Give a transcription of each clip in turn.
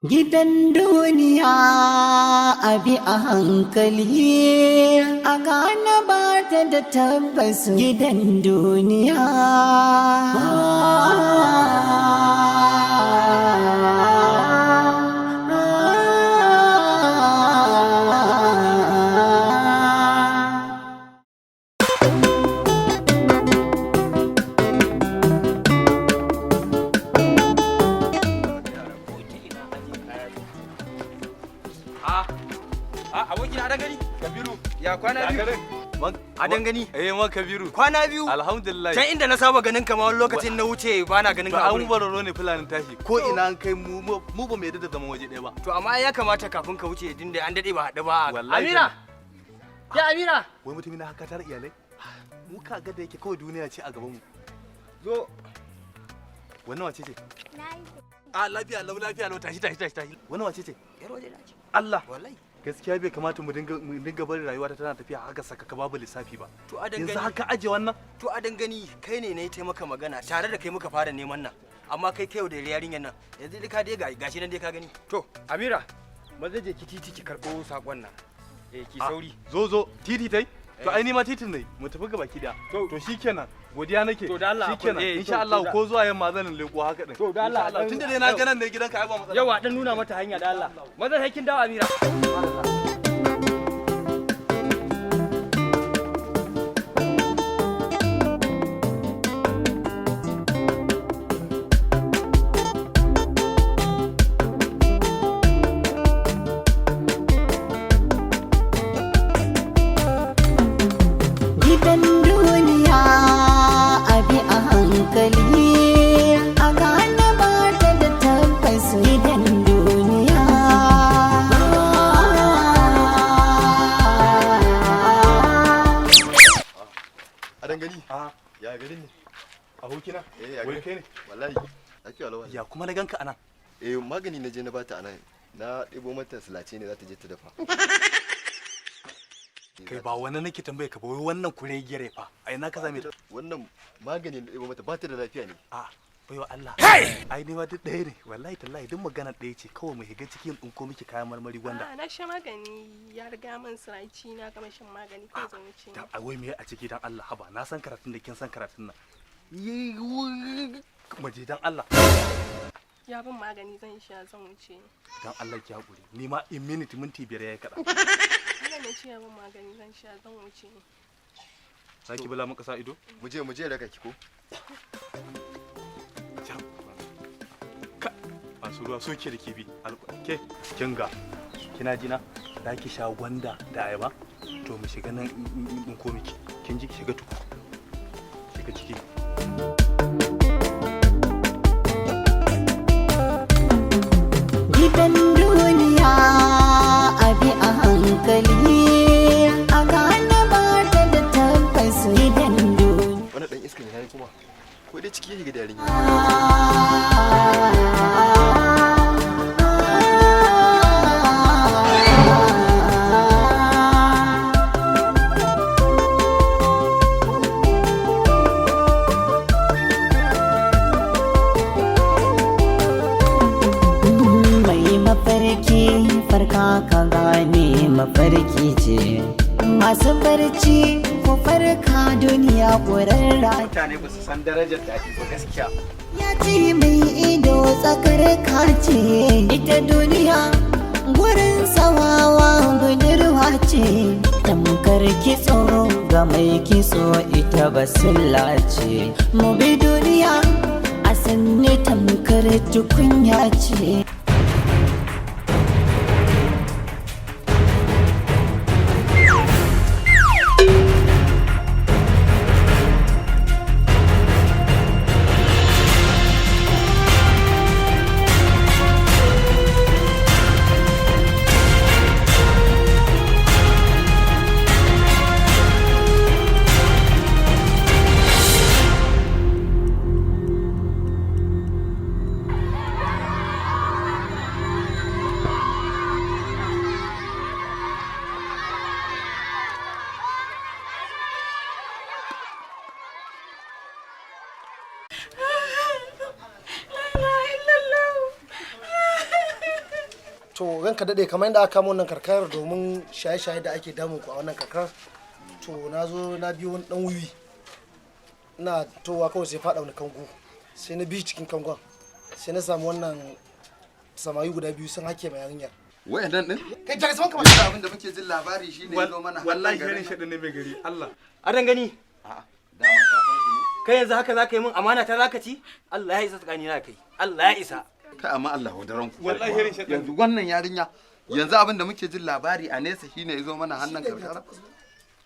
Gidan duniya abi a hankali, a gane ba ta da tabbas gidan duniya. A abokina da gani? Kabiru. Ya kwana biyu. A dangani. Eh man Kabiru. Kwana biyu. Alhamdulillah. Can inda na saba ganin ka ma wani lokacin na wuce ba na ganin To ka a an gurin. bararo ne fulanin tashi. Ko ina an kai mu mu ba mu yadda da zaman waje ɗaya ba. To amma ya kamata kafin ka wuce din da an dade ba haɗu ba. Wallahi. Amira. Ya Amira. Wai mutum na haka tare iyalai? Mu ka ga da yake kawai duniya ce a gaban mu. Zo. Wannan wace ce? A lafiya lau, lafiya lau, tashi tashi tashi tashi. Wannan wace ce? Yar waje na ce. Allah. Wallahi. Gaskiya bai kamata mu dinga barin rayuwa ta tana tafiya haka sakaka babu lissafi ba. To a dangani. Yanzu haka aje wannan? To a dangani kai ne na yi taimaka magana tare da kai muka fara neman nan. Amma kai kai da yarinyar nan. Yanzu dai ka dai gashi nan dai ka gani. To Amira, maza je ki titi ki karɓo sakon nan. Eh ki sauri. Zo zo titi tai. To ai ni ma titin ne mu tafi gaba ki da. To. To shikenan, godiya nake. To da Allah shikenan akwai- eh, insha to- Allah to da- ko zuwa yamma zan leko haka din. To da Allah, Insha tunda dai na ga nan ne gidanka ai ba matsala. Yawa dan nuna mata hanya da Allah. Maza sai kin dawo Amira. Gidan duniya abi a hankali, a gane ba ta da tabbas gidan duniya. A dangani. A Ya garin ne? abokina. Eh ya Wai garin. kai ne? Wallahi. Lafiya lau wallahi. Ya kuma na ganka anan. Eh magani na je na bata anan. Na ɗebo mata sulace ne za ta je ta dafa. Kai ba wannan nake tambaye ka ba, wai wannan kuregiyar fa. Ai na ka same ta. Wannan magani na ɗebo mata bata da lafiya ne. A baiwa Allah. Ai ni ma duk ɗaya ne wallahi tallahi, duk magana ɗaya ce, kawai mu shiga cikin in ko miki kayan marmari gwanda. Ah, na sha magani ya riga min siraci, na gama shan magani kai zo wuce. Dan ai wai me a ciki dan Allah, haba na san karatun da kin san karatun nan. Yi mu je dan Allah. Ya bin magani zan sha zan wuce. Dan Allah ki hakuri. Ni ma in minute minti 5 yayi kaɗan. Allah ne ce ya bin magani zan sha zan wuce. Za ki bula maka sa ido? Mu je raka ki ko? Can. Ka masu ruwa soke da kifi. Ke kin ga kina jina za ki sha gwanda da ayaba? To mu shiga nan in ko miki. Kin ji, ki shiga tuku. Shiga ciki. Gidan duniya abi a hankali, a gane ba ta da tabbas gidan duniya. Wannan dan iskan yayi kuma. Ko dai ciki yake da yarinya. Mai mafarki farka ka gane mafarki ce, masu barci ku farka, duniya ƙurarra. Mutane ba su san darajar daɗi ba gaskiya. Ya ce mai ido tsakar kace, ita duniya gurin sawawa budurwa ce, tamkar kitso ga mai kitso ita basilla ce, mu bi duniya a sanni tamkar tukunya ce. To ranka dade, kamar yadda aka kama wannan karkarar domin shaye-shaye da ake damun ku a wannan karkarar. To na zo na biyo wani dan wiwi. Ina towa kawai sai faɗa wani kango. Sai na bi cikin kangon. Sai na samu wannan samari guda biyu sun hake mai yarinyar. Wayannan din? Kai ta saman kamar Yanzu abin da muke jin labari shine ya zo mana har Wallahi nan garin herin nan. shaɗin ne mai gari Allah. Adan gani. A'a, dama ka san shi ne. Kai yanzu haka zaka yi min amana ta zaka ci? Allah ya isa tsakanina da kai. Allah ya isa. Kai amma Allah wadaran ku. Wallahi herin shaɗin. Yanzu wannan yarinya, yanzu abin da muke jin labari a nesa shine ya zo mana hannun karkara.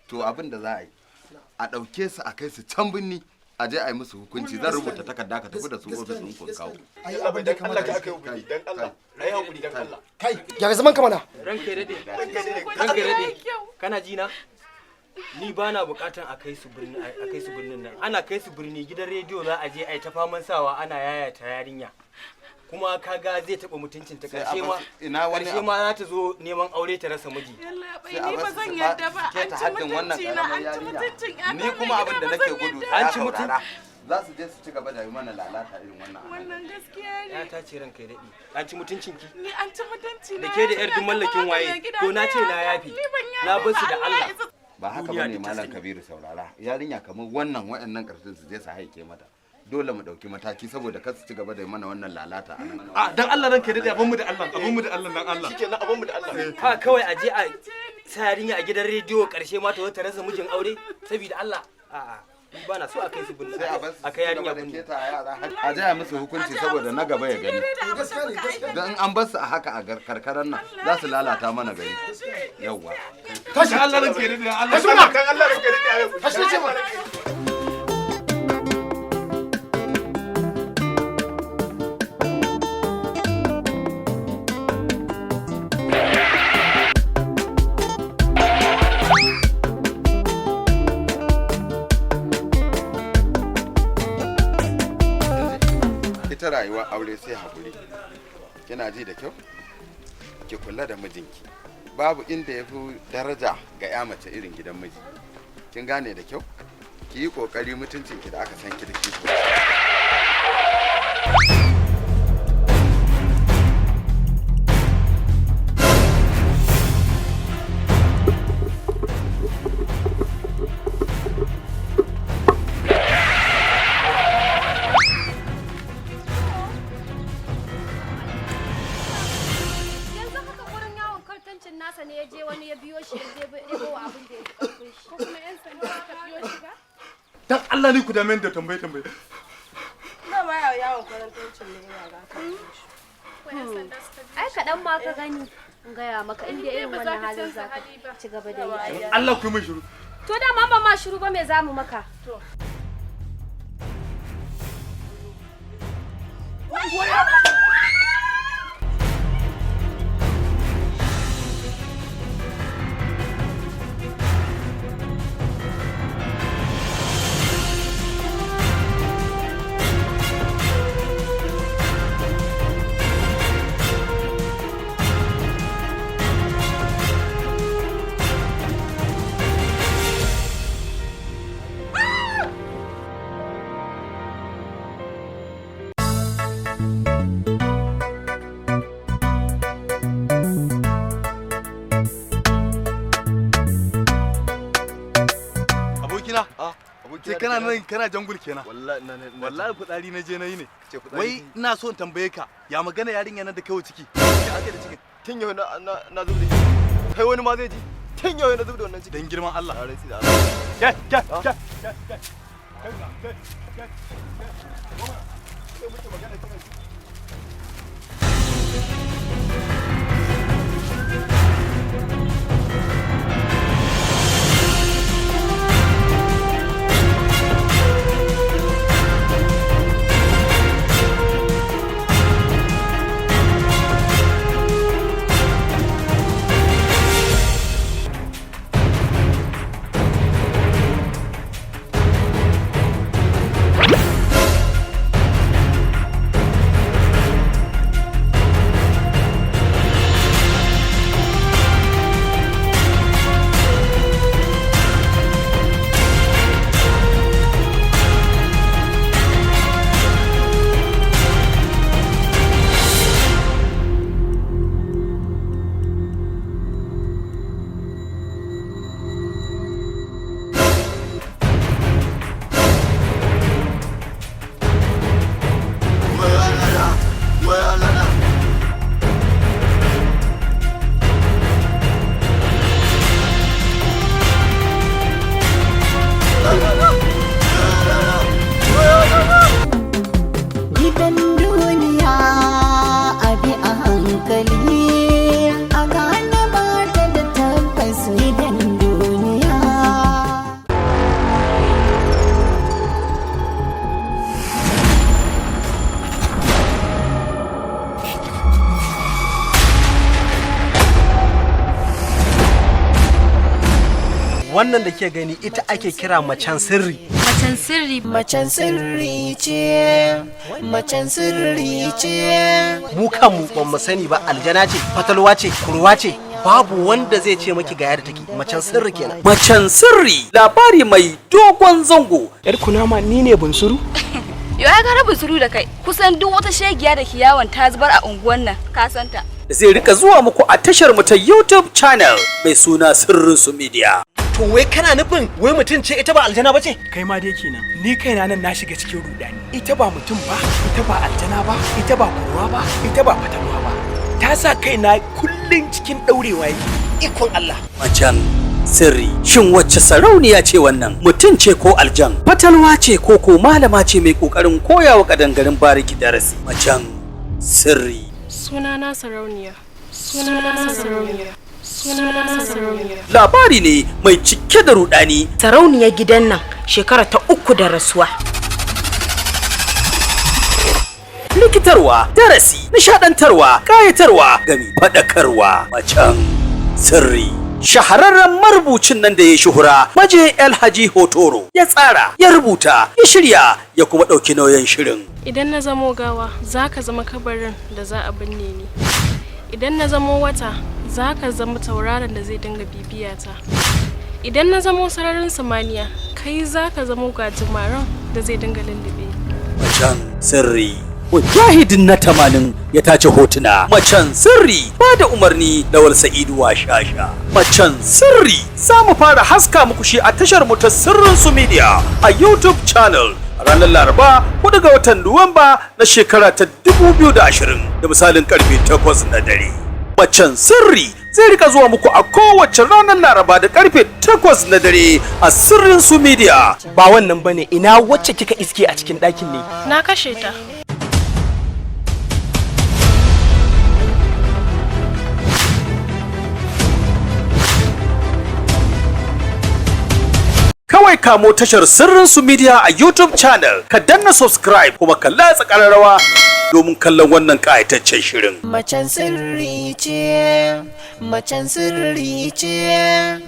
To abin da za a yi, a ɗauke su a kai su can binni, a je a yi musu hukunci. Zan rubuta takarda ka tafi da su ofis ɗin kun kawo. Ai abin da Dan Allah kamata. ka aka yi hakuri dan Allah. Ayi hakuri dan Allah. Kai, gyara zaman ka mana. Ranka ya dade. Ranka ya dade. Kana ji na? Ni ba na bukatan a kai su birni, a kai su birnin nan. Ana kai su birni, gidan rediyo za a je a yi ta faman sawa ana yayata yarinya. Kuma kaga zai taɓa mutuncin ta Sai a karshe ma. basu- ina wani Karshe abu. ma za ta zo neman aure ta rasa miji. Yallaɓai, Sai a ni ba basu zan su yarda ba. su An keta ci haddin wannan mutunci na, karamar an ci yarinya. mutuncin ƴata. Ni kuma abin da nake gudu An ci mutun- saurara. Za su je su ci gaba da yi mana lalata irin wannan a nan. Wannan gaskiya Ya ne. ta ce ranka ya dade. An ci mutuncin ki. Ni an ci mutunci na. Da ke da yar duk mallakin waye. To na ce na yafi. Na bar su da Allah. Ba haka Duniya bane duk ta Malam sani. Kabiru, saurara. Yarinya kamar wannan, waɗannan karshen su je su haike mata. Dole mu ɗauki mataki saboda kar su ci gaba da yi mana wannan lalata a nan. A dan Allah ranka dade, abin mu da Allah, abin mu da Allah dan Allah. Shikenan, abin mu da Allah. Ha kawai a je a sa yarinya a gidan rediyo, karshe ma ta zo ta rasa mijin aure saboda Allah. A'a, ni ba na so a kai su birni. Sai a bar su A su kai ci yarinya gaba da birni. keta yara a je a musu hukunci saboda na gaba ya gani. Gaskiya ne, gaskiya. Don in an bar su a haka a karkarar nan za su lalata mana gari. Yawwa. Tashi Allah ranka dade Allah. Tashi mana. Dan Allah ranka dade ayi hakuri. Tashi ce mana. Ita rayuwar aure sai haƙuri. Kina ji da kyau? Ki kula da mijinki. Babu inda ya fi daraja ga ya mace irin gidan miji. Kin gane da kyau? Ki yi ƙoƙari mutuncinki da aka san ki da ki. Yanzu haka wurin yawon kartancin nasa ne ya je, wani ya biyo shi, ya je ɗebo abin da ya fi ƙarfin shi. Ko kuma 'yan sanda suka biyo shi ba? Dan Allah ne ku dame ni da tambaye tambaye. Ba ma yawon kwarantancin ne ina ga aka biyo shi. Ko 'yan sanda suka biyo Ai kaɗan ma ka gani, in gaya maka inda irin Ba za wannan ka halin canza za ka hali ba. ci gaba da yi. Allah ku yi min shiru. To dama ba ma shiru ba, me za mu maka? Abokina, Ah, abokina. ce kana nan kana jangul kenan. Wallahi ina nan. Wallahi fitsari na je na yi ne. Ce fitsari Wai kai. ina so in tambaye ka, ya magana yarinya nan da kai wa ciki? Ya ake da cikin? Tun yau na zub da shi. Kai wani ma zai ji. Tun yau na zub da wannan ciki. Dan girman Allah. Na rantsi da Allah. Ke, ke, ke, ke, ke. Kai, kai, kai, kai. Goma. Kai muke magana kina ji. Wai Allah na. Gidan duniya abi a hankali a gane ba ta da tabbas gidan duniya. Wannan da ke gani ita ake kira macen sirri. Macen sirri. Macen sirri ce, macen sirri ce. Mu kanmu ban mu sani ba, aljana ce, fatalwa ce, kurwa ce, babu wanda zai ce maki ga yadda take. Macen sirri kenan. Macen sirri labari mai dogon zango. Yar kunama ni ne bunsuru? Yau ai ka bunsuru da kai, kusan duk wata shegiya da ke yawon ta zubar a unguwan nan ka san ta. Da zai rika zuwa muku a tashar mu ta YouTube channel mai suna Sirrin Su Media. To wai kana nufin wai mutum ce ita ba aljana ba ce? Kai ma dai kenan. Ni kaina nan na shiga cikin rudani. Ita ba mutum ba, ita ba aljana ba, ita ba kurwa ba, ita ba fatalwa ba. Ta sa kaina kullun cikin daurewa yake. Ikon Allah. Macen sirri, shin wacce sarauniya ce wannan? Mutum ce ko aljan? Fatalwa ce ko ko malama ce mai kokarin koyawa kadangarin bariki darasi? Macen sirri. Sunana sarauniya. Sunana sarauniya. Sunana sarauniya. Labari ne mai cike da rudani. Sarauniyar gidan nan shekara ta 3 da rasuwa. Likitarwa, darasi, nishadantarwa, kayatarwa, gami faɗakarwa. Macen sirri. Shahararren marubucin nan da ya shuhura Maje El Haji Hotoro ya tsara, ya rubuta, ya shirya, ya kuma ɗauki nauyin shirin. Idan na zamo gawa, za ka zama kabarin da za a binne ni. Idan na zamo wata, za ka zama tauraron da zai dinga bibiyata. Idan na zamo sararin samaniya, kai za ka zamo gajimaren da zai dinga lullube ni. Macen sirri. Mujahidin na 80 ya tace hotuna. Macen sirri ba da umarni Lawal Sa'idu Shasha. Macen sirri za mu fara haska muku shi a tashar mu ta Sirrin Su Media a YouTube channel ranar Laraba 4 ga watan Nuwamba na shekara ta 2020 da misalin karfe 8 na dare. Macen sirri zai rika zuwa muku a kowace ranar Laraba da karfe 8 na dare a Sirrin Su Media. Ba wannan bane, ina wacce kika iske a cikin ɗakin ne? Na kashe ta. Kawai kamo tashar Sirrin Su Media a YouTube channel, ka danna subscribe kuma ka latsa ƙararrawa domin kallon wannan ƙayataccen shirin. Macen sirri ce, macen sirri ce.